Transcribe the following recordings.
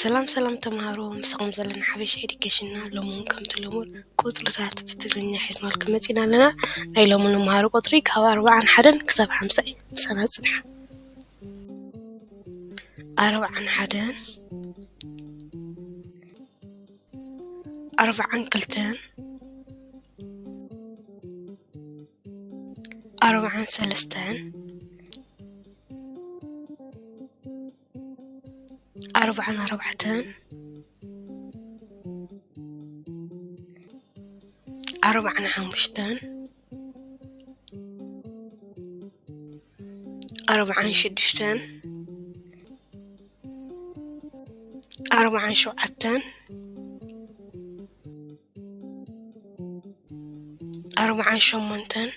ሰላም ሰላም ተምሃሮ፣ ምሳኹም ዘለና ሓበሻ ኤዱኬሽንና። ሎሚ እውን ከምቲ ልሙድ ቁፅርታት ብትግርኛ ሒዝናልኩም መፂና ኣለና። ናይ ሎሚ ንመሃሮ ቁፅሪ ካብ ኣርባዓን ሓደን ክሳብ ሓምሳ እዩ። ምሳና ፅንሓ። ኣርባዓን ሓደን፣ ኣርባዓን ክልተን፣ ኣርባዓን ሰለስተን፣ ኣርባዓን ኣርባዕተን፣ ኣርባዓን ሓሙሽተን፣ ኣርባዓን ሽዱሽተን፣ ኣርባዓን ሸውዓተን፣ ኣርባዓን ሸሞንተን፣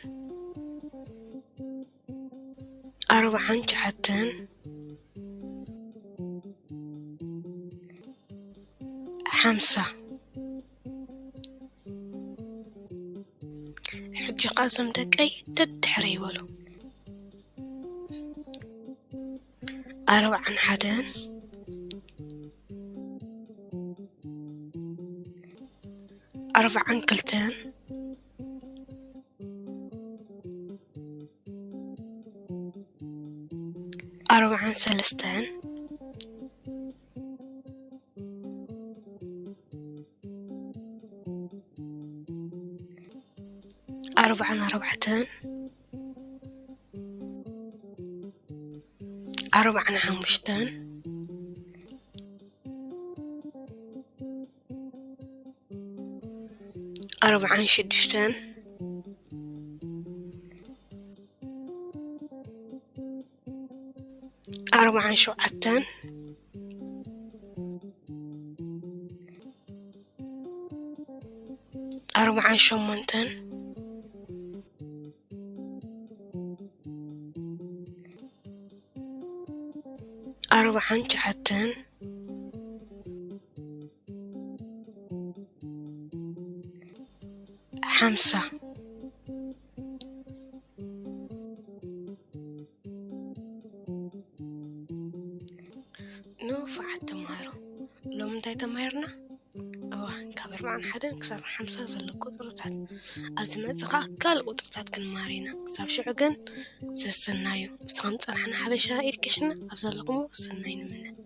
ኣርባዓን ትሽዓተን፣ ሓምሳ። ሕጂ ኸኣ እዞም ደቀይ ደድሕረይ ይበሉ። ኣርባዓን ሓደን፣ ኣርባዓን ክልተን፣ ኣርባዓን ሰለስተን፣ ኣርባዓን ኣርባዕተን፣ ኣርባዓን ሓሙሽተን፣ ኣርባዓን ሽዱሽተን፣ ኣርባዓን ሸውዓተን፣ ኣርባዓን ሸሞንተን፣ ኣርባዓን ትሽዓተን፣ ሓምሳ። ንፉዓት ተምሃሮ፣ ሎሚ እንታይ ተማሂርና? እዋ፣ ካብ ኣርባዓን ሓደን ክሳብ ሓምሳ ዘሎ ቁፅርታት። ኣብ ዝመጽእ ኸዓ ካልእ ቁፅርታት ክንመሃር ኢና። ክሳብ ሽዑ ግን ሰሰናዩ። ምስኻም ጸናሕና ሓበሻ ኤዱኬሽንና ኣብ ዘለኹሞ ሰናይ ንምነ።